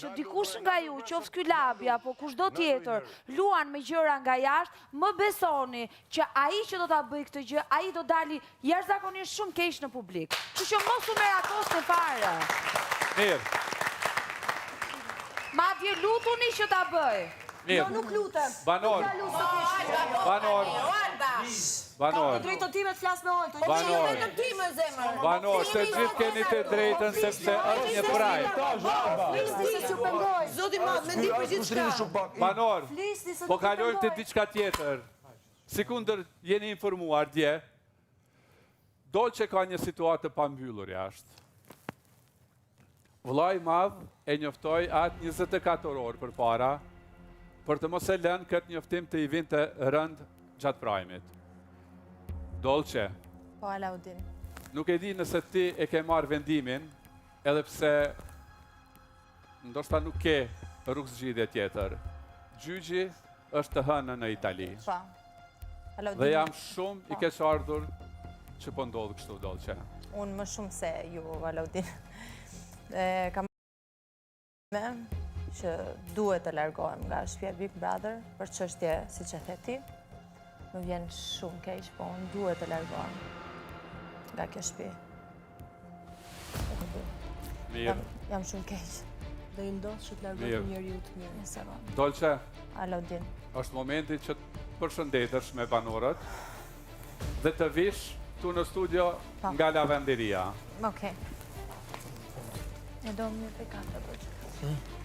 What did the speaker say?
që dikush nga ju, qoftë ky Labi apo kushdo tjetër, luan me gjëra nga jashtë, më besoni që ai që do ta bëjë këtë gjë, ai do dali jashtëzakonisht shumë keq në publik. Kështu që mos u merakosni fare. Mirë. Madje lutuni që ta bëjë. Mirë. Jo, nuk lutem. Banor. Banor. Banor. Kam të drejtën time të flas me Oltën. Banor. Jo vetëm ti më zemër. Banor, të gjithë keni të drejtën sepse është një prime. Flisni se s'ju pengoj. Zoti madh, mendim për gjithçka. Banor. Flisni se Po kalojmë te diçka tjetër. Sikundër jeni informuar dje, Dolce ka një situatë të pambyllur jashtë. Vëllai i madh e njoftoi atë 24 orë përpara për të mos e lënë këtë njoftim të i vinte rëndë gjatë prajmit. Dolce. Po, Alaudin. Nuk e di nëse ti e ke marrë vendimin, edhe pse ndoshta nuk ke rrugëzgjidhje tjetër. Gjyqi është të hënën në Itali. Po. Dhe jam shumë i po. keqardhur që po ndodh kështu, Dolce. Unë më shumë se ju, Alaudin. Kam që duhet të largohem nga shtëpia Big Brother për çështje siç e the ti. Më vjen shumë keq, po unë duhet të largohem nga kjo shtëpi. Mirë. Jam shumë keq. Dhe i ndodh që të largohet një njeriu të mirë. Një sekond. Dolce. Alaudin. Është momenti që të përshëndetesh me banorët dhe të vish këtu në studio po. nga lavenderia. Okej. E do mirë të kafe, Dolce. Hmm.